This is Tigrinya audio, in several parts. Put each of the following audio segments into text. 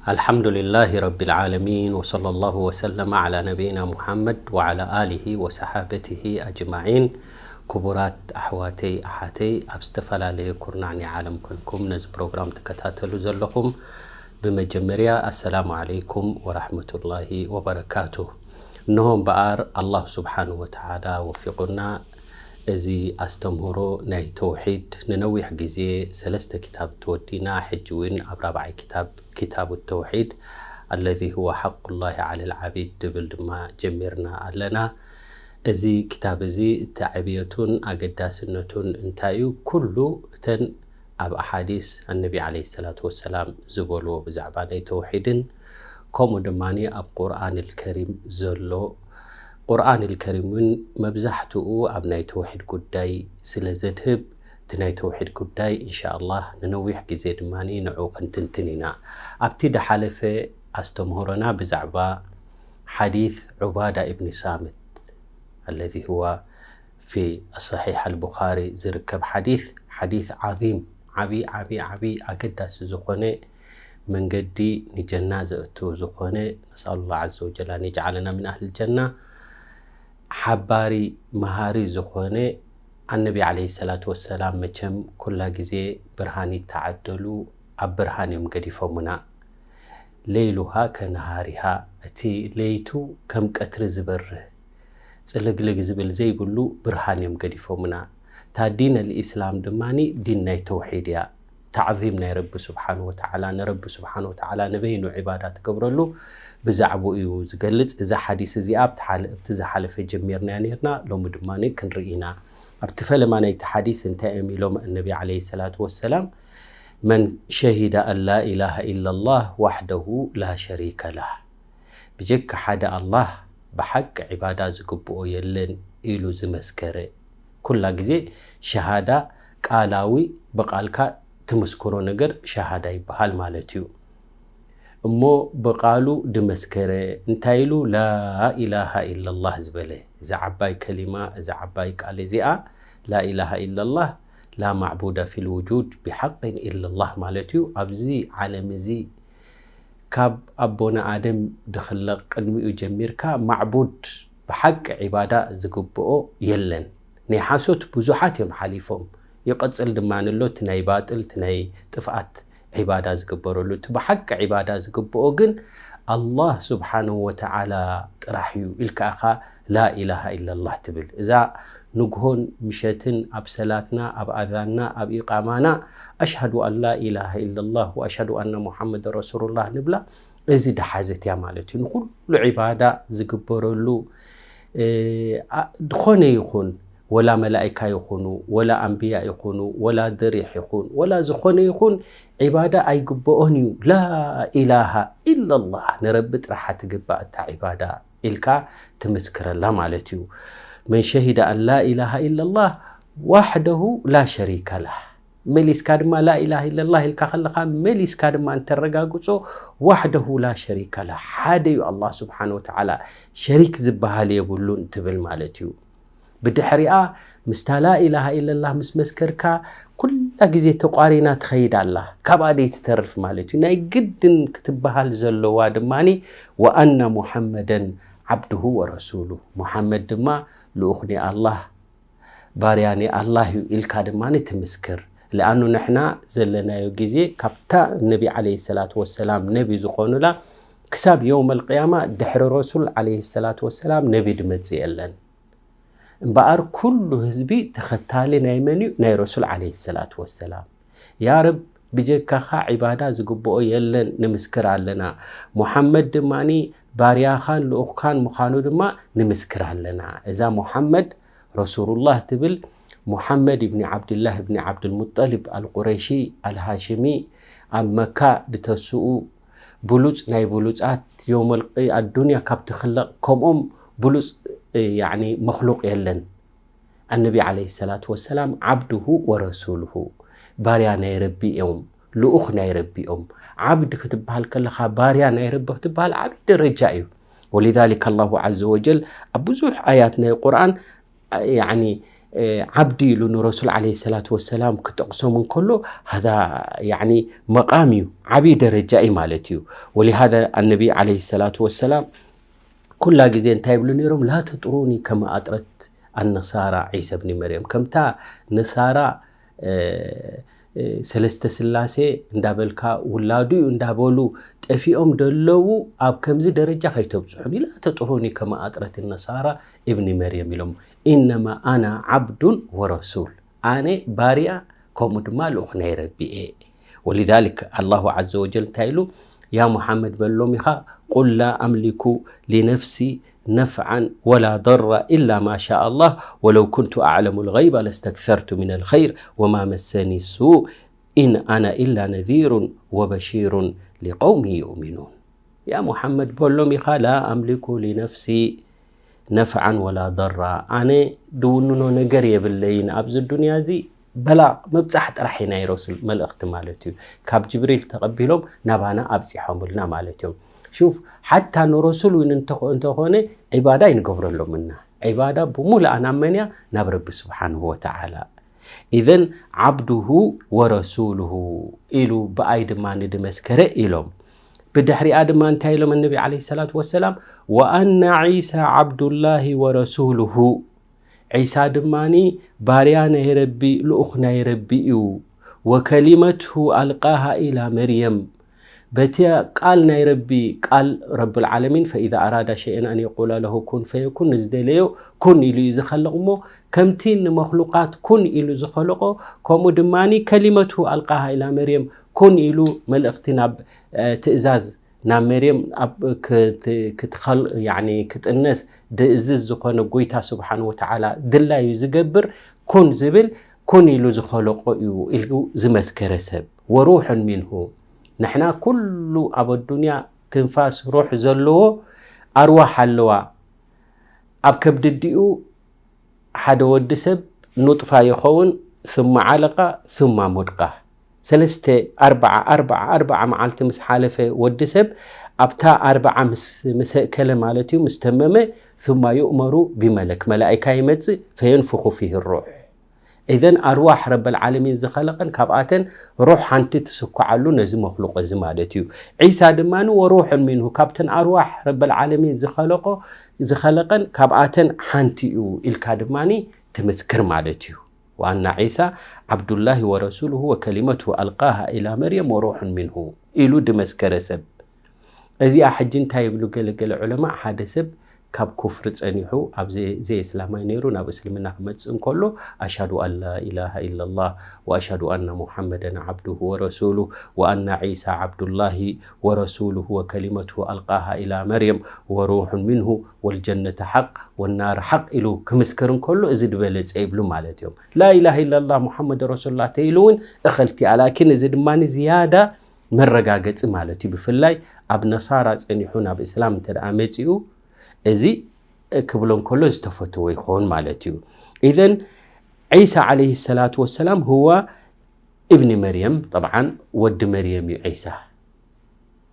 ኣልሓምዱሊላሂ ረቢል ዓለሚን ወሰለላሁ ወሰለመ ዓላ ነቢይና ሙሓመድ ወዓላ ኣሊሂ ወሰሓበቲሂ ኣጅማዒን። ክቡራት ኣሕዋተይ ኣሓተይ፣ ኣብ ዝተፈላለየ ኩርናዕ ናይ ዓለም ኮንኩም ነዚ ፕሮግራም ትከታተሉ ዘለኹም፣ ብመጀመርያ ኣሰላሙ ዓለይኩም ወራሕመቱላሂ ወበረካቱ። እንሆ እምበኣር ኣላህ ስብሓንሁ ወተዓላ ወፊቑና፣ እዚ ኣስተምህሮ ናይ ተውሒድ ንነዊሕ ግዜ ሰለስተ ክታብ ተወዲና፣ ሕጂ እውን ኣብ ራብዓይ ክታብ፣ ክታቡ ተውሒድ ኣለዚ ሁወ ሓቁላሂ ዓለል ዓቢድ ዝብል ድማ ጀሚርና ኣለና። እዚ ክታብ እዚ እቲ ዕብየቱን ኣገዳስነቱን እንታይ እዩ? ኩሉ እተን ኣብ ኣሓዲስ ኣነቢ ዓለይሂ ሰላቱ ወሰላም ዝበልዎ ብዛዕባ ናይ ተውሒድን ከምኡ ድማ ኣብ ቁርኣን ልከሪም ዘሎ፣ ቁርኣን ልከሪም እውን መብዛሕትኡ ኣብ ናይ ተውሒድ ጉዳይ ስለ ዘድህብ፣ እቲ ናይ ተውሒድ ጉዳይ እንሻ ኣላህ ንነዊሕ ግዜ ድማ ንዑ ክንትንትን ኢና። ኣብቲ ድሓለፈ ኣስተምህሮና ብዛዕባ ሓዲስ ዑባዳ ኢብኒ ሳምት ኣለዚ ህዋ ፊ ኣሰሒሕ ኣልቡኻሪ ዝርከብ ሓዲስ፣ ሓዲስ ዓዚም፣ ዓቢ ዓቢ ዓቢ ኣገዳሲ ዝኾነ፣ መንገዲ ንጀና ዘእቱ ዝኾነ፣ ነስኣሉላህ ዓዘ ወጀል ኣን የጅዓለና ምን ኣህል ጀና፣ ሓባሪ መሃሪ ዝኾነ፣ ኣነቢ ዓለይሂ ሰላቱ ወሰላም መቸም ኩላ ግዜ ብርሃን ይተዓደሉ፣ ኣብ ብርሃን እዮም ገዲፎምና። ለይሉሃ ከነሃሪሃ፣ እቲ ለይቱ ከም ቀትሪ ዝበርህ፣ ጽልግልግ ዝብል ዘይብሉ ብርሃን እዮም ገዲፎምና። እታ ዲን ኣልኢስላም ድማ ዲን ናይ ተውሒድ እያ። ታዕዚም ናይ ረቢ ስብሓን ወተዓላ፣ ንረቢ ስብሓን ወተዓላ ንበይኑ ዒባዳ ትገብረሉ ብዛዕባኡ እዩ ዝገልጽ። እዛ ሓዲስ እዚኣ ኣብቲ ሓለ-፣ ኣብቲ ዝሓለፈ ጀሚርናያ ነይርና፣ ሎሚ ድማ ክንርኢ ኢና። ኣብቲ ፈለማ ናይቲ ሓዲስ እንታይ እዮም ኢሎም ኣነቢ ዓለይሂ ሰላቱ ወሰላም? መን ሸሂደ ኣን ላ ኢላሃ ኢላላህ ዋሕደሁ ላ ሸሪከ ላህ፣ ብጀካ ሓደ ኣላህ ብሓቂ ዒባዳ ዝግብኦ የለን ኢሉ ዝመስከረ፣ ኩላ ግዜ ሸሃዳ ቃላዊ ብቓልካ ትምስክሮ ነገር ሸሃዳ ይበሃል ማለት እዩ። እሞ ብቓሉ ድመስከረ እንታይ ኢሉ? ላኢላሃ ኢላላህ ዝበለ፣ እዛ ዓባይ ከሊማ፣ እዛ ዓባይ ቃል እዚኣ፣ ላኢላሃ ኢላላህ፣ ላ ማዕቡደ ፊል ውጁድ ቢሓቅን ኢላላህ ማለት እዩ። ኣብዚ ዓለም እዚ ካብ ኣቦና ኣደም ድኽለቕ ቅድሚኡ ጀሚርካ ማዕቡድ ብሓቂ ዒባዳ ዝግብኦ የለን። ናይ ሓሶት ብዙሓት እዮም ሓሊፎም። ይቐጽል ድማ ንሎ እቲ ናይ ባጥል፣ እቲ ናይ ጥፍኣት ዒባዳ ዝግበረሉ። እቲ ብሓቂ ዒባዳ ዝግብኦ ግን ኣላህ ስብሓንሁ ወተዓላ ጥራሕ እዩ ኢልካ ኢኻ ላኢላሃ ኢላላህ ትብል። እዛ ንግሆን ምሸትን ኣብ ሰላትና፣ ኣብ ኣዛንና፣ ኣብ ኢቃማና ኣሽሃዱ ኣን ላኢላሃ ኢላላህ ወኣሽሃዱ ኣነ ሙሓመድ ረሱሉላህ ንብላ፣ እዚ ድሓዘት እያ ማለት እዩ። ንኹሉ ዒባዳ ዝግበረሉ፣ እ፣ ኣ-፣ ዝኾነ ይኹን፣ ወላ መላኢካ ይኹኑ፣ ወላ ኣንብያ ይኹኑ፣ ወላ ድሪሕ ይኹን፣ ወላ ዝኾነ ይኹን ዒባዳ ኣይግበኦን እዩ። ላኢላሃ ኢላላህ፣ ንረቢ ጥራሓ ትግባእ እታ ዒባዳ ኢልካ ትምስክረላ ማለት እዩ። መን ሸሂደ ኣን ላኢላሃ ኢላላህ ዋሕደሁ ላ ሸሪከ ላህ። መሊስካ ድማ ላኢላሃ ኢላላህ ኢልካ ከለኻ፣ መሊስካ ድማ እንተረጋግጾ፣ ዋሕደሁ ላ ሸሪከ ላህ፣ ሓደ እዩ ኣላህ ስብሓን ወተዓላ፣ ሸሪክ ዝበሃል የብሉን ትብል ማለት እዩ። ብድሕሪኣ ምስታ ላኢላሃ ኢላላህ ምስ መስከርካ፣ ኩላ ግዜ ተቋሪና ትኸይድ ኣላ፣ ካብኣ ደይትተርፍ ማለት እዩ። ናይ ግድን ክትበሃል ዘለዋ ድማኒ፣ ወኣነ ሙሐመደን ዓብዱሁ ወረሱሉ፣ ሙሐመድ ድማ ልኡኽ ናይ ኣላህ፣ ባርያ ናይ ኣላህ እዩ ኢልካ ድማኒ ትምስክር። ለኣኑ ንሕና ዘለናዮ ግዜ ካብታ ነቢ ዓለይሂ ሰላቱ ወሰላም ነቢ ዝኾኑላ፣ ክሳብ የውመል ቅያማ ድሕሪ ረሱል ዓለይሂ ሰላቱ ወሰላም ነቢ ድመጽእ የለን። እምበኣር ኩሉ ህዝቢ ተኸታሊ ናይ መን እዩ? ናይ ረሱል ዓለይሂ ሰላቱ ወሰላም። ያ ረብ፣ ብጀካኻ ዒባዳ ዝግብኦ የለን ንምስክር ኣለና። ሙሓመድ ድማኒ ባርያኻን ልኡኽካን ምዃኑ ድማ ንምስክር ኣለና። እዛ ሙሓመድ ረሱሉላህ ትብል፣ ሙሓመድ ኢብኒ ዓብድላህ ኢብኒ ዓብዱልሙጠሊብ ኣልቁረይሺ ኣልሃሽሚ፣ ኣብ መካ ድተስኡ ብሉጽ ናይ ብሉጻት፣ የውመል ቅያ-፣ ኣዱንያ ካብ ትኽለቕ ከምኦም ብሉጽ፣ እ፣ ያዕኒ መኽሉቕ የለን። ኣነቢ ዓለይሂ ሰላቱ ወሰላም ዓብዱሁ ወረሱሉሁ፣ ባርያ ናይ ረቢ እዮም፣ ልኡኽ ናይ ረቢ እዮም። ዓብድ ክትበሃል ከለኻ፣ ባርያ ናይ ረቢ ክትበሃል ዓብዪ ደረጃ እዩ። ወሊዛሊከ ኣላሁ ዓዘ ወጀል ኣብ ብዙሕ ኣያት ናይ ቁርኣን፣ ያዕኒ፣ ዓብዲ ኢሉ ንረሱል ዓለይሂ ሰላቱ ወሰላም ክጠቕሶም እንከሎ፣ ሃዛ ያኒ መቓም እዩ፣ ዓብዪ ደረጃ እዩ ማለት እዩ። ወሊሃዛ ኣነቢ ዓለይሂ ሰላቱ ወሰላም ኩላ ግዜ እንታይ ይብሉ ነይሮም? ላ ተጥሩኒ ከማ ኣጥረት ኣነሳራ ዒሳ ብኒ መርየም። ከምታ ነሳራ ሰለስተ ስላሴ እንዳበልካ ውላዱ እዩ እንዳበሉ ጠፊኦም ደለዉ፣ ኣብ ከምዚ ደረጃ ከይተብፅሑኒ። ላ ተጥሩኒ ከማ ኣጥረት ነሳራ እብኒ መርየም ኢሎም። ኢነማ ኣና ዓብዱን ወረሱል፣ ኣነ ባርያ ከምኡ ድማ ልኡኽ ናይ ረቢ እየ። ወሊዛሊክ ኣላሁ ዓዘ ወጀል እንታይ ኢሉ? ያ ሙሓመድ በሎም ኢኻ፣ ቁል ላ ኣምሊኩ ሊነፍሲ ነፍዓን ወላ ضራ ኢላ ማ ሻ ኣላህ ወለው ኩንቱ ኣዕለሙ ልገይባ ለስተክሰርቱ ሚነል ኸይር ወማ መሰኒ ሱእ ኢን ኣና ኢላ ነዚሩን ወበሺሩን ሊቀውሚ ዩእሚኑን። ያ ሙሓመድ በሎም ኢኻ፣ ላ ኣምሊኩ ሊነፍሲ ነፍዓን ወላ ضራ፣ ኣነ ድውንኖ ነገር የብለይን ኣብዚ ዱንያ እዚ። በላ ምብጻሕ ጥራሕ እዩ ናይ ረሱል መልእኽቲ ማለት እዩ። ካብ ጅብሪል ተቐቢሎም ናባና ኣብጺሖምልና ማለት እዮም። ሹፍ፣ ሓታ ንረሱል እውን እንተኾ-፣ እንተኾነ ዒባዳ ኣይንገብረሎምና። ዒባዳ ብሙሉኣ ናብ መን እያ? ናብ ረቢ ስብሓንሁ ወተዓላ። ኢዘን ዓብዱሁ ወረሱሉሁ ኢሉ ብኣይ ድማ ንድመስከረ ኢሎም። ብድሕሪኣ ድማ እንታይ ኢሎም? ኣነቢ ዓለይሂ ሰላቱ ወሰላም፣ ወኣና ዒሳ ዓብዱላሂ ወረሱሉሁ፣ ዒሳ ድማኒ ባርያ ናይ ረቢ፣ ልኡኽ ናይ ረቢ እዩ። ወከሊመትሁ ኣልቃሃ ኢላ መርየም፣ በቲ ቃል ናይ ረቢ፣ ቃል ረብል ዓለሚን፣ ፈኢዛ ኣራዳ ሸይአን ኣን የቁላ ለሁ ኩን ፈየኩን፣ ንዝደለዮ ኩን ኢሉ እዩ ዝኸልቕ እሞ፣ ከምቲ ንመኽሉቃት ኩን ኢሉ ዝኸለቆ፣ ከምኡ ድማኒ ከሊመትሁ ኣልቃሃ ኢላ መርየም፣ ኩን ኢሉ መልእኽቲ ናብ፣ እ፣ ትእዛዝ ናብ መርየም ኣብ ክት-፣ ክትኸል-፣ ያኒ ክጥነስ ድእዝዝ ዝኾነ ጎይታ ስብሓን ወተዓላ ድላዩ ዝገብር፣ ኩን ዝብል፣ ኩን ኢሉ ዝኸለቆ እዩ ኢሉ ዝመስከረ ሰብ፣ ወሩሑን ሚንሁ። ንሕና ኩሉ ኣብ ኣዱንያ ትንፋስ ሩሕ ዘለዎ ኣርዋሕ ኣለዋ። ኣብ ከብዲ ኣዲኡ ሓደ ወዲ ሰብ ኑጥፋ ይኸውን፣ ثم علقة ثم مضغة። ሰለስተ፣ ኣርብዓ፣ ኣርብዓ፣ ኣርብዓ መዓልቲ ምስ ሓለፈ ወዲ ሰብ ኣብታ ኣርብዓ ምስ፣ ምስ ኣእከለ ማለት እዩ፣ ምስ ተመመ፣ ثم يؤمر بملك፣ መላኢካ ይመጽእ፣ فينفخ فيه الروح። ኢዘን ኣርዋሕ ረበል ዓለሚን ዝኸለቐን ካብኣተን ሩሕ ሓንቲ ትስኩዓሉ ነዚ መኽሉቕ እዚ ማለት እዩ። ዒሳ ድማ ወሩሑን ሚንሁ፣ ካብተን ኣርዋሕ ረበል ዓለሚን ዝኸለቆ፣ ዝኸለቐን ካብኣተን ሓንቲ እዩ ኢልካ ድማ ትምስክር ማለት እዩ። ወኣና ዒሳ ዓብዱላሂ ወረሱሉሁ ወከሊመትሁ ኣልቃሃ ኢላ መርየም ወሩሑን ሚንሁ ኢሉ ድመስከረ ሰብ። እዚኣ ሕጂ እንታይ ይብሉ ገለ ገለ ዑለማ፣ ሓደ ሰብ ካብ ኩፍሪ ጸኒሑ ኣብ ዘይ-፣ ዘይእስላማይ ነይሩ ናብ እስልምና ክመጽእ እንከሎ፣ ኣሽሃዱ ኣን ላ ኢላሃ ኢላላህ ወኣሽሃዱ ኣና ሙሓመደን ዓብዱሁ ወረሱሉህ ወኣና ዒሳ ዓብዱላሂ ወረሱሉሁ ወከሊመትሁ ኣልቃሃ ኢላ መርየም ወሩሑን ሚንሁ ወልጀነተ ሓቅ ወናር ሓቅ ኢሉ ክምስክር እንከሎ፣ እዚ ዝበለጸ ይብሉ ማለት እዮም። ላኢላሃ ኢላላህ ሙሓመድ ረሱሉላህ ተይሉ እውን እኸልቲ እያ። ላኪን እዚ ድማ ዝያዳ መረጋገጺ ማለት እዩ። ብፍላይ ኣብ ነሳራ ጸኒሑ ናብ እስላም እንተ ደኣ መጺኡ፣ እዚ ክብሎ እንከሎ ዝተፈተወ ይኸውን ማለት እዩ። ኢዘን ዒሳ ዓለይሂ ሰላቱ ወሰላም ሁወ እብኒ መርየም፣ ጠብዓን ወዲ መርየም እዩ ዒሳ።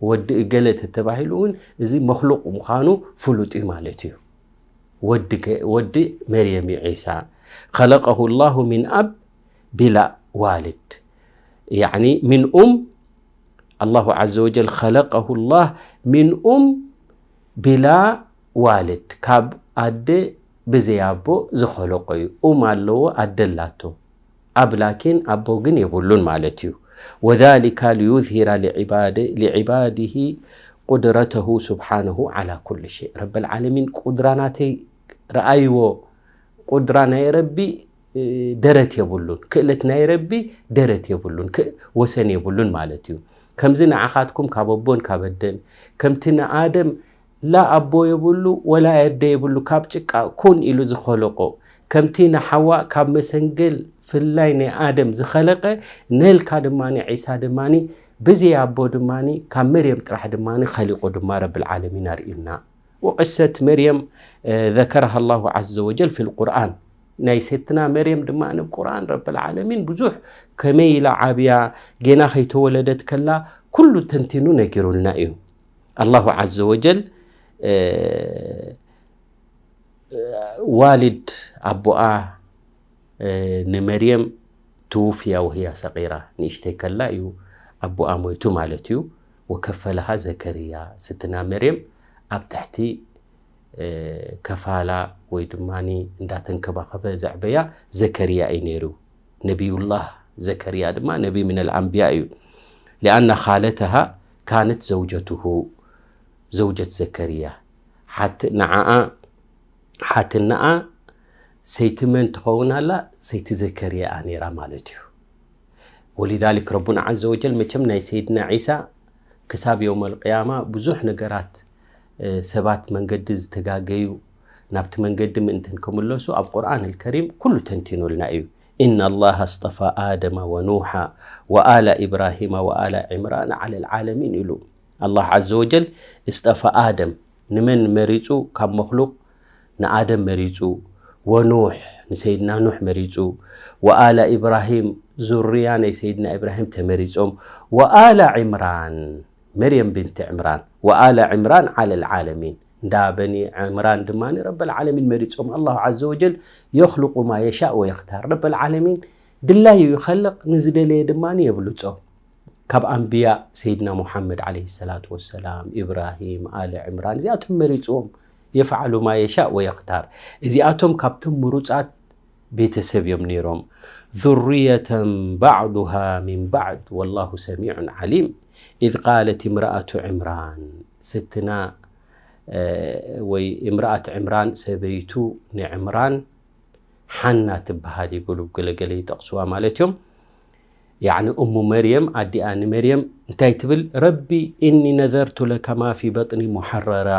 ወዲ እገለ ተተባሂሉ እውን እዚ መኽሉቕ ምዃኑ ፍሉጥ እዩ ማለት እዩ። ወዲ ገ-፣ ወዲ መርየም እዩ ዒሳ። ኸለቀሁ ላሁ ሚን ኣብ ቢላ ዋልድ፣ ያዕኒ ሚን ኡም፣ ኣላሁ ዓዘ ወጀል ኸለቀሁ ላህ ሚን ኡም ቢላ ዋልድ፣ ካብ ኣደ ብዘይ ኣቦ ዝኸለቆ እዩ። ኡም ኣለዎ፣ ኣደ ኣላቶ። ኣብ ላኪን ኣቦ ግን የብሉን ማለት እዩ። ወዛሊካ ሊዩዝሂራ ሊዕባድ-፣ ሊዕባዲሂ ቁድረተሁ ስብሓነሁ ዓላ ኩል ሸይ። ረበል ዓለሚን ቁድራ ናተይ ረኣይዎ። ቁድራ ናይ ረቢ፣ እ፣ ደረት የብሉን። ክእለት ናይ ረቢ ደረት የብሉን። ክ-፣ ወሰን የብሉን ማለት እዩ። ከምዚ ንዓኻትኩም ካብ ኣቦን ካብ ኣደን፣ ከምቲ ንኣደም ላ ኣቦ የብሉ ወላ ኣደ የብሉ፣ ካብ ጭቃ ኩን ኢሉ ዝኸለቆ፣ ከምቲ ንሓዋ ካብ መሰንገል ፍላይ ናይ ኣደም ዝኸለቀ፣ ነልካ ድማ ዒሳ ድማ ብዘይ ኣቦ ድማ ካብ መርየም ጥራሕ ድማ ኸሊቁ ድማ ረብል ዓለሚን ኣርእዩና። ወቅሰት መርየም፣ እ፣ ዘከረሃ ላሁ ዓዘ ወጀል ፊል ቁርኣን። ናይ ሴትና መርየም ድማ ኣብ ቁርኣን ረብል ዓለሚን ብዙሕ ከመይ ኢላ ዓብያ፣ ጌና ከይተወለደት ከላ ኩሉ ተንቲኑ ነጊሩልና እዩ። ኣላሁ ዓዘ ወጀል፣ እ፣ ዋሊድ ኣቦኣ፣ ንመርየም ትውፍያ ወህያ ሰቂራ፣ ንእሽተይ ከላ እዩ ኣቦኣ ሞይቱ ማለት እዩ። ወከፈለሃ ዘከርያ፣ ስትና መርየም ኣብ ትሕቲ ከፋላ ወይ ድማ እንዳተንከባኸበ ዘዕበያ ዘከርያ እዩ ነይሩ። ነቢዩላህ ዘከርያ ድማ ነቢ ምን ኣልኣንብያ እዩ። ሊኣና ኻለተሃ ካነት ዘውጀትሁ፣ ዘውጀት ዘከርያ፣ ንዓኣ ሓትናኣ ሰይቲ መን ትኸውን ኣላ? ሰይቲ ዘከርያ እያ ነይራ ማለት እዩ። ወሊዛሊክ ረቡና ዓዘ ወጀል መቸም ናይ ሰይድና ዒሳ ክሳብ የውመል ቅያማ ብዙሕ ነገራት፣ ሰባት መንገዲ ዝተጋገዩ ናብቲ መንገዲ ምእንትን ክምለሱ ኣብ ቁርኣን ኣልከሪም ኩሉ ተንቲኑልና እዩ። إن الله اصطفى آدم ونوحا وآل إبراهيم وآل عمران على العالمين ኢሉ። ኣላህ ዓዘ ወጀል እስጠፋ ኣደም ንመን መሪጹ? ካብ መኽሉቕ ንኣደም መሪጹ፣ ወኑሕ ንሰይድና ኑሕ መሪጹ፣ ወኣለ ኢብራሂም ዙርያ ናይ ሰይድና ኢብራሂም ተመሪጾም፣ ወኣለ ዕምራን መርየም ብንቲ ዕምራን ወኣለ ዕምራን ዓለ ልዓለሚን እንዳ በኒ ዕምራን ድማ ረበል ዓለሚን መሪጾም። ኣላሁ ዓዘ ወጀል የኽልቁ ማ የሻእ ወየኽታር። ረበል ዓለሚን ድላዩ ይኸልቕ፣ ንዝደለየ ድማ የብልጾ። ካብ ኣንብያ ሰይድና ሙሓመድ ዓለይሂ ሰላቱ ወሰላም፣ ኢብራሂም፣ ኣለ ዕምራን እዚኣቶም መሪጽዎም። የፍዓሉ ማ የሻእ ወየኽታር። እዚኣቶም ካብቶም ምሩጻት ቤተሰብ እዮም ነይሮም። ذرية بعضها من بعض والله سميع عليم. إذ قالت امرأة عمران ስትና ወይ እምርኣት ዕምራን ሰበይቱ ንዕምራን ሓና ትበሃል ይብሉ ገለገለ ይጠቕስዋ ማለት እዮም። ያዕኒ እሙ መርየም ኣዲኣ ንመርየም እንታይ ትብል? ረቢ እኒ ነዘርቱ ለከ ማ ፊ በጥኒ ሙሐረራ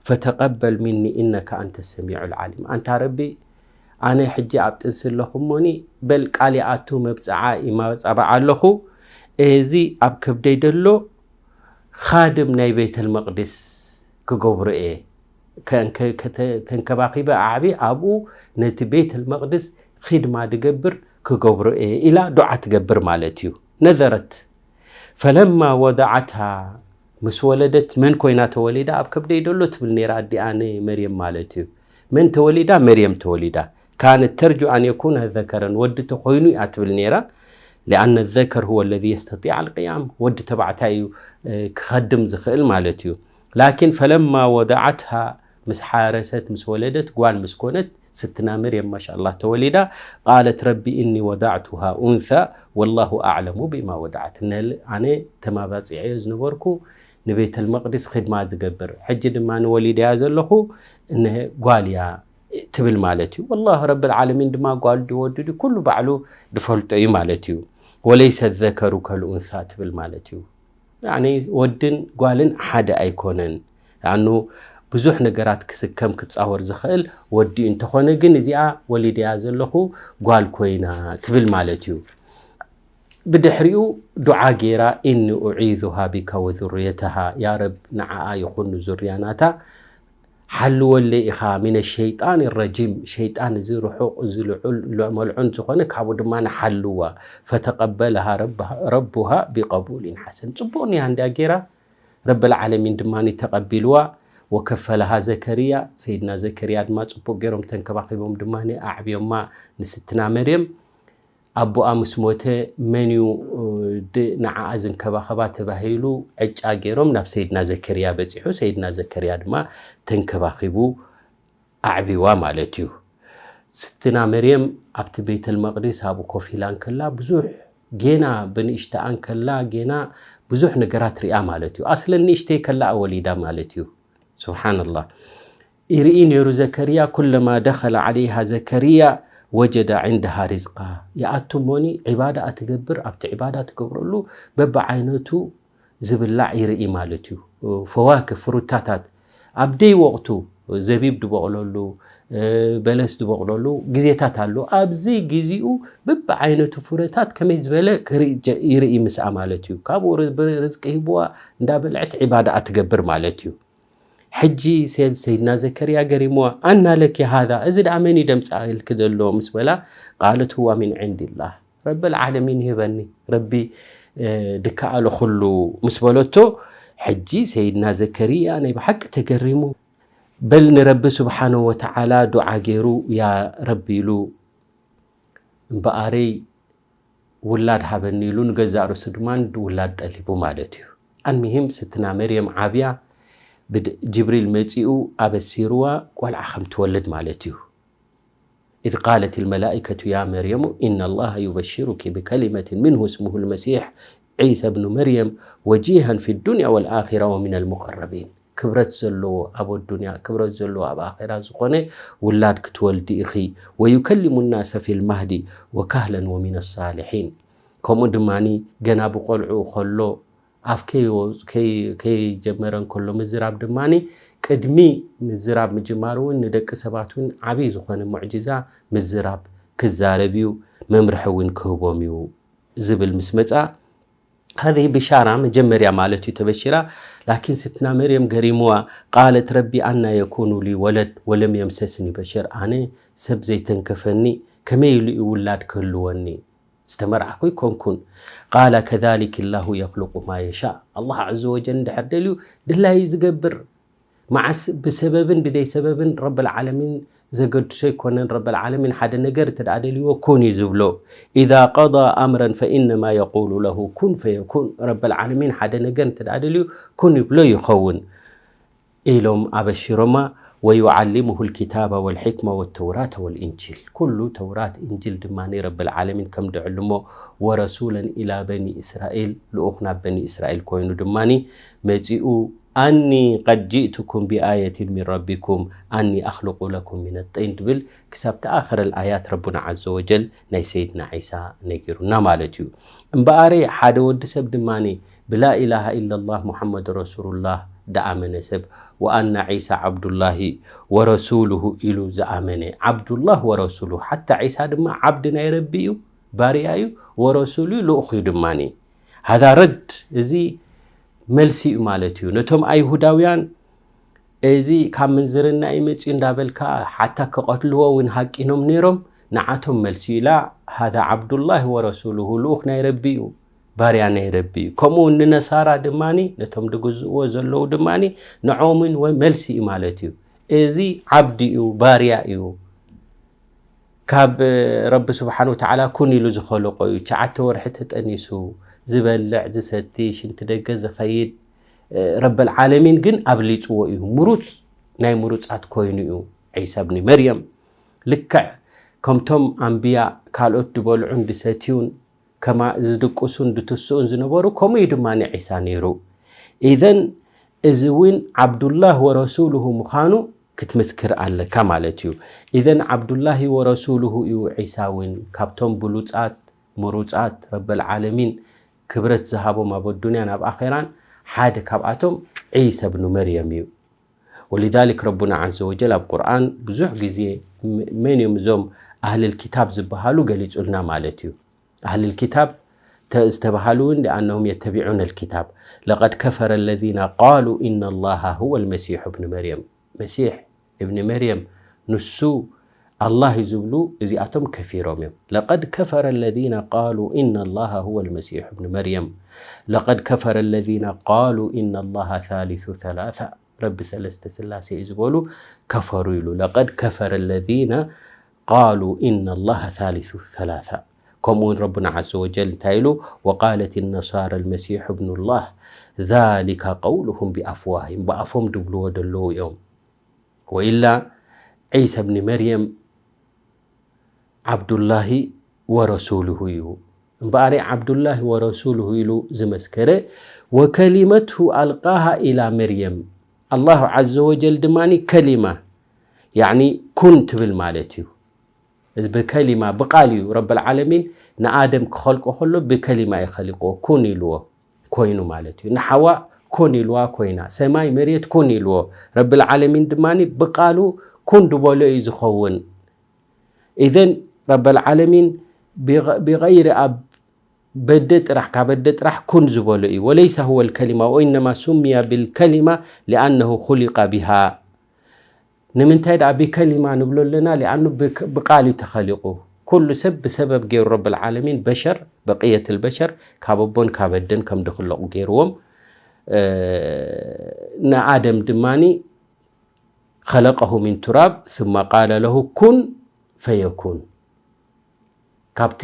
ፈተቀበል ሚኒ ኢነከ ኣንተ ሰሚዑ ልዓሊም። ኣንታ ረቢ ኣነ ሕጂ ኣብ ጥንሲ ኣለኹ እሞኒ በል ቃል ይኣቱ መብፅዓ ይማፃባዕ ኣለኹ። እዚ ኣብ ከብደይ ደሎ ኻድም ናይ ቤተል መቕድስ ክገብሮ እየ። ተንከባኺበ ኣዕቢ ኣብኡ ነቲ ቤተል መቕድስ ኺድማ ድገብር ክገብሮ እየ ኢላ ዱዓ ትገብር ማለት እዩ። ነዘረት ፈለማ ወደዓትሃ ምስ ወለደት መን ኮይና ተወሊዳ ኣብ ከብደይ ደሎ ትብል ነይራ ኣዲኣ ንመርየም ማለት እዩ። መን ተወሊዳ? መርየም ተወሊዳ። ካነት ተርጁ ኣን የኩነ ዘከረን ወዲ ተኮይኑ እያ ትብል ነይራ። ሊኣነ ዘከር ሁወ ለዚ የስተጢዕ ኣልቅያም ወዲ ተባዕታይ እዩ ክኸድም ዝኽእል ማለት እዩ። ላኪን ፈለማ ወደዓትሃ ምስ ሓረሰት ምስ ወለደት ጓል ምስ ኮነት ስትና መርየም ማሻ ኣላህ ተወሊዳ። ቃለት ረቢ እኒ ወዳዕቱሃ ኡንሳ ወላሁ ኣዕለሙ ቢማ ወዳዓት። ኣነ ተማባፂዐዮ ዝነበርኩ ንቤተል መቅዲስ ኺድማ ዝገብር ሕጂ ድማ ንወሊደያ ዘለኹ እነሀ ጓል እያ ትብል ማለት እዩ። ወላሁ ረብል ዓለሚን ድማ ጓል ድወዱ ኩሉ ባዕሉ ድፈልጦ እዩ ማለት እዩ። ወለይሰ ዘከሩ ከልኡንሳ ትብል ማለት እዩ። ያኒ ወድን ጓልን ሓደ ኣይኮነን። ያኑ ብዙሕ ነገራት ክስከም ክጻወር ዝኽእል ወዲ እንተኾነ ግን እዚኣ ወሊደያ ዘለኹ ጓል ኮይና ትብል ማለት እዩ። ብድሕሪኡ ዱዓ ገይራ ኢኒ ኡዒዙሃ ቢካ ወዙርየተሃ ያ ረብ ንዓኣ ይኹን ንዙርያ ናታ ሓልወለይ ኢኻ ሚነ ሸይጣን ረጂም ሸይጣን እዚ ርሑቕ እዚ ልዑል መልዑን ዝኾነ ካብኡ ድማ ንሓልዋ ፈተቀበለሃ ረቡሃ ቢቀቡልን ሓሰን ጽቡቕ ኒያ እንድያ ገይራ ረብል ዓለሚን ድማ ተቐቢልዋ ወከፈለሃ ዘከርያ ሰይድና ዘከርያ ድማ ጽቡቕ ገይሮም ተንከባኺቦም ድማ ኣዕብዮማ ንስትና መርየም ኣቦኣ ምስ ሞተ መን እዩ ንዓኣ ዝንከባኸባ ተባሂሉ ዕጫ ገይሮም ናብ ሰይድና ዘከርያ በፂሑ ሰይድና ዘከርያ ድማ ተንከባኺቡ ኣዕቢዋ ማለት እዩ። ስትና መርየም ኣብቲ ቤተል መቅዲስ ኣብኡ ኮፍ ኢላ እንከላ ብዙሕ ጌና ብንእሽተኣ እንከላ ጌና ብዙሕ ነገራት ሪኣ ማለት እዩ። ኣስለን ንእሽተይ ከላ ወሊዳ ማለት እዩ። ስብሓንላህ። ይርኢ ነይሩ ዘከርያ ኩለማ ደኸለ ዓለይሃ ዘከርያ ወጀደ ዕንደሃ ሪዝቃ። ይኣቱ እሞኒ ዒባዳ ትገብር ኣብቲ ዒባዳ ትገብረሉ በብዓይነቱ ዝብላዕ ይርኢ ማለት እዩ። ፈዋክህ ፍሩታታት ኣብ ደይ ወቕቱ ዘቢብ ዝበቕለሉ በለስ ዝበቕለሉ ግዜታት ኣሎ። ኣብዚ ግዜኡ በብዓይነቱ ፍረታት ከመይ ዝበለ ይርኢ ምስኣ ማለት እዩ። ካብኡ ርዝቂ ሂብዋ እንዳበልዐት ዒባዳ ትገብር ማለት እዩ። ሕጂ ሰይድና ዘከርያ ገሪምዋ ኣና ለኪ ሃዛ እዚ ደኣ መን እዩ ደምፃ ኢልኪ ዘሎ ምስ በላ ቃለት ሁዋ ሚን ዕንድላህ ረበል ዓለሚን ይህበኒ ረቢ ድከኣሎ ኩሉ ምስ በለቶ ሕጂ ሰይድና ዘከርያ ናይ ብሓቂ ተገሪሙ በል ንረቢ ስብሓነ ወተዓላ ዱዓ ገይሩ ያ ረቢ ኢሉ እምበኣረይ ውላድ ሃበኒ ኢሉ ንገዛእ ርእሱ ድማ ውላድ ጠሊቡ ማለት እዩ። ኣልሚሂም ስትና መርየም ዓብያ ብድ-፣ ጅብሪል መጺኡ ኣበሲርዋ ቆልዓ ከም ትወልድ ማለት እዩ። إذ قالت الملائكة يا مريم إن الله يبشرك بكلمة منه اسمه المسيح عيسى ابن مريم وجيها في الدنيا والآخرة ومن المقربين ክብረት ዘለዎ ኣብ ኣዱንያ ክብረት ዘለዎ ኣብ ኣኼራ ዝኾነ ውላድ ክትወልዲ ኢኺ ويكلم الناس في المهد وكهلا ومن الصالحين ከምኡ ድማ ገና ብቆልዑ ከሎ ኣፍ ከይወ-፣ ከይ-፣ ከይጀመረ እንከሎ ምዝራብ ድማ ቅድሚ ምዝራብ ምጅማሩ እውን ንደቂ ሰባት እውን ዓብዪ ዝኾነ ሙዕጅዛ ምዝራብ ክዛረብ እዩ መምርሒ እውን ክህቦም እዩ ዝብል ምስ መጻ هذه ብሻራ መጀመርያ ማለት እዩ ተበሽራ ላኪን ስትና መርየም ገሪምዋ قالت رب أنى يكون لي ولد ولم يمسسني بشر ኣነ ሰብ ዘይተንከፈኒ ከመይ ኢሉ እዩ ውላድ ክህልወኒ ዝተመራሕኩ ኣይኮንኩን قال كذلك الله يخلق ما يشاء الله عز وجل እንድሕር ደልዩ ድላዩ ዝገብር መዓስ ብሰበብን ብደይ ሰበብን ረብል ዓለሚን ዘገድሶ ኣይኮነን ረብል ዓለሚን ሓደ ነገር እንተ ደኣ ደልዎ ኩን እዩ ዝብሎ إذا قضى أمرا فإنما يقول له كن فيكون ረብል ዓለሚን ሓደ ነገር እንተ ደኣ ደልዩ ኩን ይብሎ ይኸውን ኢሎም ኣበሽሮማ ويعلمه الكتاب والحكمة والتوراة والإنجيل ኩሉ ተውራት እንጅል ድማ ረብል ዓለሚን ከም ድዕልሞ ورسولا إلى بني إسرائيل ልኡኽ ናብ በኒ እስራኤል ኮይኑ ድማ መጺኡ أني قد جئتكم بآية من ربكم أني أخلق لكم من الطين ድብል ክሳብ ተኣኸረ ኣያት ረቡና ዓዘ ወጀል ናይ ሰይድና ዒሳ ነጊሩና ማለት እዩ እምበኣረይ ሓደ ወዲ ሰብ ድማ ብላኢላሃ ኢላላህ ሙሓመድ ረሱሉላህ ደኣመነ ሰብ ወኣና ዒሳ ዓብዱላሂ ወረሱሉሁ ኢሉ ዝኣመነ ዓብዱላህ ወረሱሉ ሓታ ዒሳ ድማ ዓብዲ ናይ ረቢ እዩ ባርያ እዩ ወረሱሉ እዩ ልኡኽ እዩ ድማ ሃዛ ረድ እዚ መልሲ እዩ ማለት እዩ ነቶም ኣይሁዳውያን እዚ ካብ ምንዝርና እዩ መፅኡ እንዳበልካ ሓታ ክቐትልዎ እውን ሃቂኖም ነይሮም ንዓቶም መልሲ ኢላ ሃዛ ዓብዱላህ ወረሱሉሁ ልኡኽ ናይ ረቢ እዩ ባርያ ናይ ረቢ እዩ ከምኡ እውን ንነሳራ ድማ ነቶም ድግዝእዎ ዘለዉ ድማ ንዖምን ወይ መልሲ እዩ ማለት እዩ እዚ ዓብዲ እዩ ባርያ እዩ ካብ ረቢ ስብሓን ወተዓላ ኩን ኢሉ ዝኸለቆ እዩ ትሽዓተ ወርሒ ተጠኒሱ ዝበልዕ ዝሰቲ ሽንቲ ደገ ዝኸይድ ረበል ዓለሚን ግን ኣብሊፅዎ እዩ ምሩፅ ናይ ምሩፃት ኮይኑ እዩ ዒሳ ብኒ መርየም ልክዕ ከምቶም ኣንብያ ካልኦት ድበልዑን ድሰትዩን ከማ ዝድቅሱን ድትስኡን ዝነበሩ ከምኡ እዩ ድማ ንዒሳ ነይሩ ኢዘን እዚ እውን ዓብዱላህ ወረሱሉሁ ምዃኑ ክትምስክር ኣለካ ማለት እዩ ኢዘን ዓብዱላሂ ወረሱሉሁ እዩ ዒሳ እውን ካብቶም ብሉፃት ምሩፃት ረበል ዓለሚን ክብረት ዝሃቦም ኣብ ኣዱንያን ኣብ ኣኼራን ሓደ ካብኣቶም ዒሳ ብኑ መርየም እዩ ولذلك ረቡና ዓዘ ወጀል ኣብ ቁርኣን ብዙሕ ግዜ መን እዮም እዞም ኣህልል ኪታብ ዝበሃሉ ገሊፁልና ማለት እዩ ኣህልል ኪታብ ዝተበሃሉ እውን لأنهم يتبعون الكتاب لقد كفر الذين قالوا إن الله هو المسيح ابن مريم መሲሕ እብኒ መርየም ንሱ ኣላህ እዩ ዝብሉ እዚኣቶም ከፊሮም እዮም لقد كفر الذين قالوا إن الله هو المسيح ابن مريم لقد كفر الذين قالوا إن الله ثالث ثلاثة ረቢ ሰለስተ ስላሴ እዩ ዝበሉ ከፈሩ ኢሉ لقد كفر الذين قالوا إن الله ثالث ثلاثة ከምኡ እውን ረቡና ዓዘ ወጀል እንታይ ኢሉ وقالت النصارى المسيح ابن الله ذلك قولهم بأفواههم ብኣፎም ድብልዎ ደለዉ እዮም ወኢላ ዒሳ ብኒ መርየም ዓብዱላሂ ወረሱሉሁ እዩ እምበኣሪ ዓብዱላሂ ወረሱሉሁ ኢሉ ዝመስከረ ወከሊመትሁ ኣልቃሃ ኢላ መርየም ኣላሁ ዓዘ ወጀል ድማ ከሊማ ያኒ ኩን ትብል ማለት እዩ ብከሊማ ብቃል እዩ ረብል ዓለሚን ንኣደም ክኸልቆ ከሎ ብከሊማ እዩ ኸሊቆ ኩን ኢልዎ ኮይኑ ማለት እዩ ንሓዋ ኩን ኢልዋ ኮይና ሰማይ መሬት ኩን ኢልዎ ረብል ዓለሚን ድማ ብቃሉ ኩን ድበሎ እዩ ዝኸውን ኢዘን ረበል ዓለሚን ብغ- ብغير ኣብ በደ ጥራሕ ካብ በደ ጥራሕ ኩን ዝበሎ እዩ وليس هو الكلمة وإنما سمي بالكلمة لأنه خلق بها ንምንታይ ደኣ ብከሊማ ንብሎ ኣለና ሊኣኑ ብክ- ብቃል እዩ ተኸሊቑ ኩሉ ሰብ ብሰበብ ገይሩ ረብል ዓለሚን በሸር በቅየት ልበሸር ካብ ኣቦን ካብ ኣደን ከም ድኽለቑ ገይርዎም እ፣ ንኣደም ድማኒ خلقه من تراب ثم قال له كن فيكون ካብቲ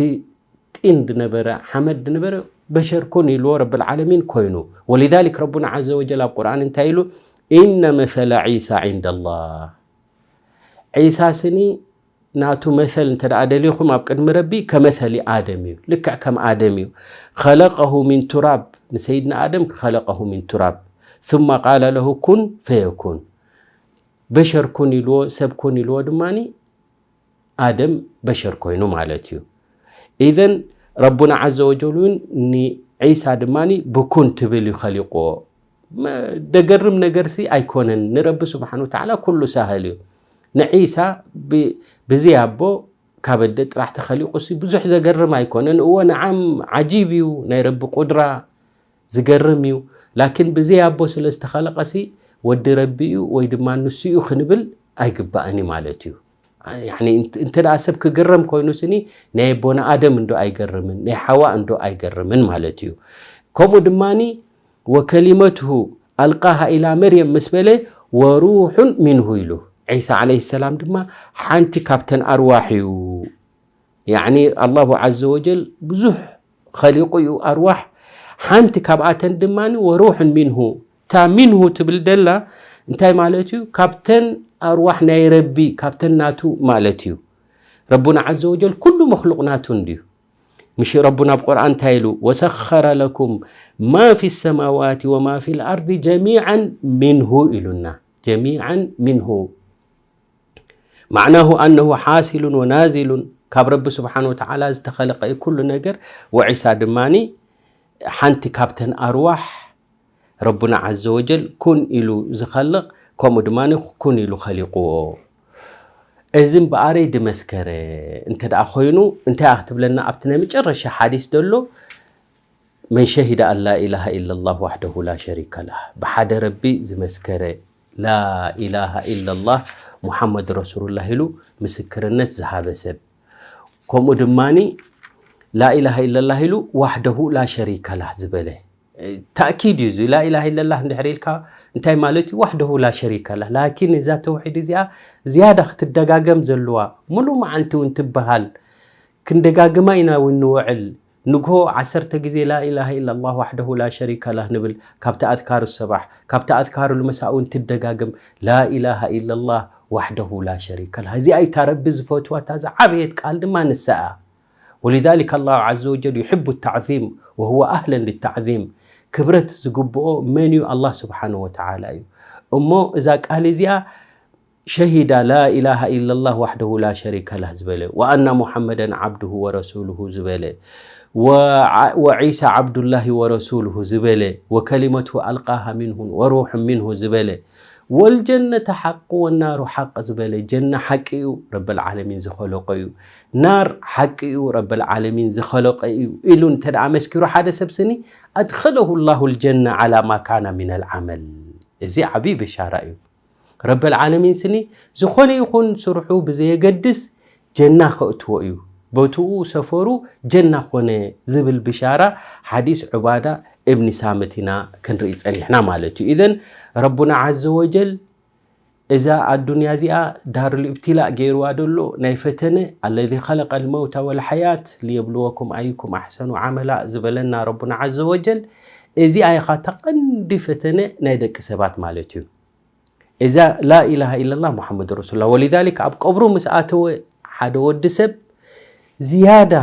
ጢን ድነበረ፣ ሓመድ ድነበረ፣ በሸር ኩን ኢልዎ ረብል ዓለሚን ኮይኑ። ወሊዛሊክ ረቡና ዓዘ ወጀል ኣብ ቁርኣን እንታይ ኢሉ? ኢነ መሰለ ዒሳ ዒንደ ላህ። ዒሳ ስኒ ናቱ መሰል እንተ ደኣ ደሊኹም ኣብ ቅድሚ ረቢ ከመሰሊ ኣደም እዩ፣ ልክዕ ከም ኣደም እዩ። ኸለቀሁ ሚን ቱራብ፣ ንሰይድና ኣደም ኸለቀሁ ሚን ቱራብ ثم ቃለ ለሁ ኩን ፈየኩን። በሸር ኩን ኢልዎ፣ ሰብ ኩን ኢልዎ ድማኒ ኣደም በሸር ኮይኑ ማለት እዩ። ኢዘን ረቡና ዓዘ ወጀል እውን ንዒሳ ድማኒ ብኩን ትብል እዩ ኸሊቕዎ። መ-፣ ደገርም ነገርሲ ኣይኮነን። ንረቢ ስብሓን ወተዓላ ኩሉ ሳህል እዩ። ንዒሳ ብ-፣ ብዘይ ኣቦ ካብ ኣደ ጥራሕ ተኸሊቑሲ ብዙሕ ዘገርም ኣይኮነን። እወ ነዓም ዓጂብ እዩ ናይ ረቢ ቁድራ። ዝገርም እዩ። ላኪን ብዘይ ኣቦ ስለ ዝተኸለቐሲ ወዲ ረቢ እዩ ወይ ድማ ንሱ እዩ ክንብል ኣይግባእን እዩ ማለት እዩ። ያኒ እንተ-፣ እንተ ደኣ ሰብ ክግረም ኮይኑ ስኒ ናይ ኣቦና ኣደም እንዶ ኣይገርምን፣ ናይ ሓዋ እንዶ ኣይገርምን ማለት እዩ። ከምኡ ድማኒ ወከሊመትሁ ኣልቃሃ ኢላ መርየም ምስ በለ ወሩሑን ሚንሁ ኢሉ። ዒሳ ዓለይሂ ሰላም ድማ ሓንቲ ካብተን ኣርዋሕ እዩ። ያኒ ኣላሁ ዓዘ ወጀል ብዙሕ ኸሊቑ እዩ ኣርዋሕ። ሓንቲ ካብኣተን ድማ ወሩሑን ሚንሁ። እታ ሚንሁ ትብል ደላ እንታይ ማለት እዩ? ካብተን ኣርዋሕ ናይ ረቢ፣ ካብተን ናቱ ማለት እዩ። ረቡና ዓዘ ወጀል ኩሉ መኽሉቕ ናቱ እንድዩ። ምሽ ረቡና ኣብ ቁርኣን እንታይ ኢሉ? ወሰኸረ ለኩም ማ ፊ ሰማዋት ወማ ፊ ልኣርዲ ጀሚዓን ሚንሁ ኢሉና። ጀሚዓን ሚንሁ። ማዕናሁ ኣነሁ ሓሲሉን ወናዚሉን፣ ካብ ረቢ ስብሓን ወተዓላ ዝተኸለቐ እዩ ኩሉ ነገር። ወዒሳ ድማኒ ሓንቲ ካብተን ኣርዋሕ ረቡና ዓዘ ወጀል ኩን ኢሉ ዝኸልቕ፣ ከምኡ ድማ ኩን ኢሉ ኸሊቕዎ። እዚ እምበኣረይ ድመስከረ እንተ ደኣ ኮይኑ፣ እንታይ ክትብለና ኣብቲ ናይ መጨረሻ ሓዲስ ዘሎ? መን ሸሂደ ኣን ላ ኢላሃ ኢለላህ ዋሕደሁ ላ ሸሪከ ላህ፣ ብሓደ ረቢ ዝመስከረ ላ ኢላሃ ኢለላህ ሙሓመድ ረሱሉላህ ኢሉ ምስክርነት ዝሃበ ሰብ፣ ከምኡ ድማኒ ላ ኢላሃ ኢለላህ ኢሉ ዋሕደሁ ላ ሸሪከ ላህ ዝበለ፣ ተእኪድ እዩ። እዚ ላ ኢላሃ ኢለላህ እንድሕር ኢልካ እንታይ ማለት እዩ? ዋሕደሁ ላ ሸሪከ ላህ። ላኪን እዛ ተውሒድ እዚኣ ዝያዳ ክትደጋገም ዘለዋ፣ ሙሉ መዓልቲ እውን ትበሃል፣ ክንደጋግማ ኢና እውን ንውዕል። ንግሆ ዓሰርተ ግዜ ላ ኢላሃ ኢለላህ ዋሕደሁ ላ ሸሪከ ላህ ንብል፣ ካብቲ ኣዝካሩ ሰባሕ፣ ካብቲ ኣዝካሩ ልመሳእ እውን ትደጋግም፣ ላ ኢላሃ ኢለላህ ዋሕደሁ ላ ሸሪከ ላህ። እዚኣ እታ ረቢ ዝፈትዋ፣ እታ ዝዓበየት ቃል ድማ ንሳ እያ። ወሊዛሊክ ኣላሁ ዓዘ ወጀል ዩሕቡ ታዕዚም ወሁወ ኣህለን ልታዕዚም። ክብረት ዝግብኦ መን እዩ? ኣላህ ስብሓነሁ ወተዓላ እዩ። እሞ እዛ ቃል እዚኣ ሸሂዳ ላ ኢላሃ ኢለላህ ዋሕደሁ ላ ሸሪከ ላህ ዝበለ፣ ወኣና ሙሓመደን ዓብዱሁ ወረሱሉሁ ዝበለ፣ ወዓ-፣ ወዒሳ ዓብዱላሂ ወረሱሉሁ ዝበለ፣ ወከሊመቱ ኣልቃሃ ሚንሁ ወሩሑ ሚንሁ ዝበለ፣ ወልጀነተ ሓቁ ወናሩ ሓቅ ዝበለ፣ ጀና ሓቂ እዩ፣ ረበል ዓለሚን ዝኸለቆ እዩ፣ ናር ሓቂ እዩ፣ ረበል ዓለሚን ዝኸለቆ እዩ ኢሉ እንተ ደኣ መስኪሩ ሓደ ሰብ ስኒ፣ ኣድኸለሁ ላሁ ልጀና ዓላ ማ ካነ ሚነል ዓመል። እዚ ዓብዪ ብሻራ እዩ። ረበል ዓለሚን ስኒ ዝኾነ ይኹን ስርሑ ብዘየገድስ ጀና ከእትዎ እዩ። ቦትኡ ሰፈሩ ጀና ኮነ ዝብል ብሻራ ሓዲስ ዑባዳ እብኒ ሳምት ኢና ክንርኢ ጸኒሕና ማለት እዩ። ኢዘን ረቡና ዓዘ ወጀል እዛ ኣዱንያ እዚኣ ዳሩል ኢብትላእ ገይርዋ ደሎ ናይ ፈተነ፣ ኣለዚ ኸለቀል መውታ ወልሓያት ሊየብልወኩም ኣዩኩም ኣሕሰኑ ዓመላ ዝበለና ረቡና ዓዘ ወጀል፣ እዚኣ ኢኻ እታ ቀንዲ ፈተነ ናይ ደቂ ሰባት ማለት እዩ። እዛ ላኢላሃ ኢለላህ ሙሓመድ ረሱሉላህ። ወሊዛሊክ ኣብ ቀብሩ ምስ ኣተወ ሓደ ወዲ ሰብ ዝያዳ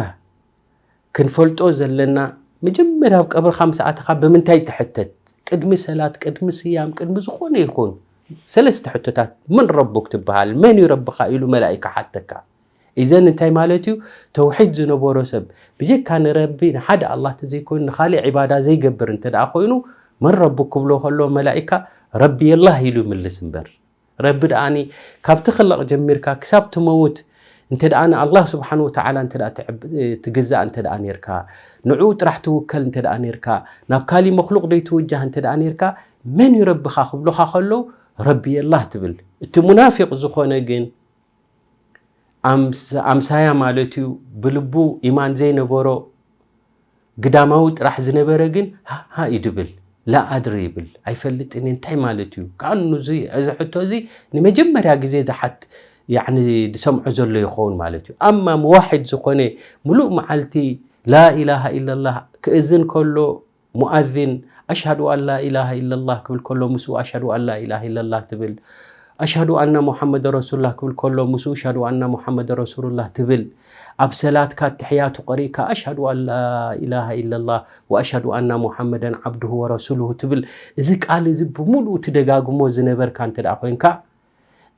ክንፈልጦ ዘለና፣ መጀመርያ ኣብ ቀብርኻ ምስ ኣተኻ ብምንታይ ትሕተት? ቅድሚ ሰላት፣ ቅድሚ ስያም፣ ቅድሚ ዝኾነ ይኹን ሰለስተ ሕቶታት፣ መን ረቡክ ትበሃል? መን እዩ ረብኻ? ኢሉ መላኢካ ሓተካ። ኢዘን እንታይ ማለት እዩ? ተውሒድ ዝነበሮ ሰብ ብጀካ ንረቢ ንሓደ ኣላህ ተዘይኮይኑ ንኻሊእ ዒባዳ ዘይገብር እንተ ደኣ ኮይኑ፣ መን ረቡክ ክብሎ ከሎ መላኢካ ረቢ የላህ ኢሉ ይምልስ እምበር። ረቢ ደኣኒ ካብቲ ክለቕ ጀሚርካ ክሳብ ትመውት እንተ ደኣ ንኣላህ ስብሓን ወተዓላ እንተ ደኣ ትዕብ-፣ ትግዛእ እንተ ደኣ ኔርካ፣ ንዕኡ ጥራሕ ትውከል እንተ ደኣ ኔርካ፣ ናብ ካሊእ መክሉቕ ደይትውጃህ እንተ ደኣ ኔርካ፣ መን እዩ ረብኻ ክብሉኻ ከለዉ ረቢ የላህ ትብል። እቲ ሙናፊቕ ዝኾነ ግን ኣምስ-፣ ኣምሳያ ማለት እዩ፣ ብልቡ ኢማን ዘይነበሮ ግዳማዊ ጥራሕ ዝነበረ ግን ሃ፣ ሃ እዩ ድብል፣ ላ ኣድሪ ይብል፣ ኣይፈልጥን እየ፣ እንታይ ማለት እዩ? ከኣኑ እዚ፣ እዚ ሕቶ እዚ ንመጀመርያ ግዜ ዝሓት-፣ ያዕኒ ዝሰምዖ ዘሎ ይኸውን ማለት እዩ። ኣማ ሙዋሒድ ዝኾነ፣ ሙሉእ መዓልቲ ላኢላሃ ኢለላህ ክእዝን ከሎ፣ ሙኣዚን ኣሽሃዱ ኣን ላኢላሃ ኢለላህ ክብል ከሎ፣ ምስኡ ኣሽሃዱ ኣን ላኢላሃ ኢለላህ ትብል። ኣሽሃዱ ኣና ሙሓመድ ረሱሉላህ ክብል ከሎ፣ ምስኡ ኣሽሃዱ ኣና ሙሓመድ ረሱሉላህ ትብል። ኣብ ሰላትካ ኣትሕያቱ ቀሪእካ፣ ኣሽሃዱ ኣን ላኢላሃ ኢለላህ ወኣሽሃዱ ኣና ሙሓመደን ዓብዱሁ ወረሱሉሁ ትብል። እዚ ቃል እዚ ብምሉኡ ትደጋግሞ ዝነበርካ እንተ ደኣ ኮይንካ፣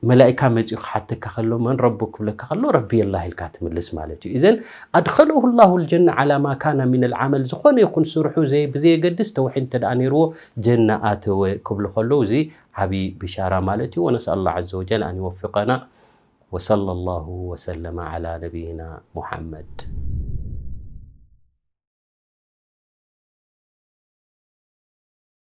መላኢካ መጺኡ ክሓተካ ከሎ፣ መን ረቡ ክብለካ ከሎ፣ ረቢ የላህ ኢልካ ትምልስ ማለት እዩ። እዘን ኣድኸለሁ ላሁ ልጀና ዓላ ማ ካነ ሚን ልዓመል፣ ዝኾነ ይኹን ስርሑ ዘይ-፣ ብዘየገድስ ተውሒድ እንተ ደኣ ነይርዎ፣ ጀና ኣተወ ክብሉ ከለዉ፣ እዚ ዓቢ ብሻራ ማለት እዩ። ወነስኣል ላህ ዐዘ ወጀል ኣን ይወፍቀና። ወሰለ ላሁ ወሰለመ ዓላ ነቢይና ሙሓመድ።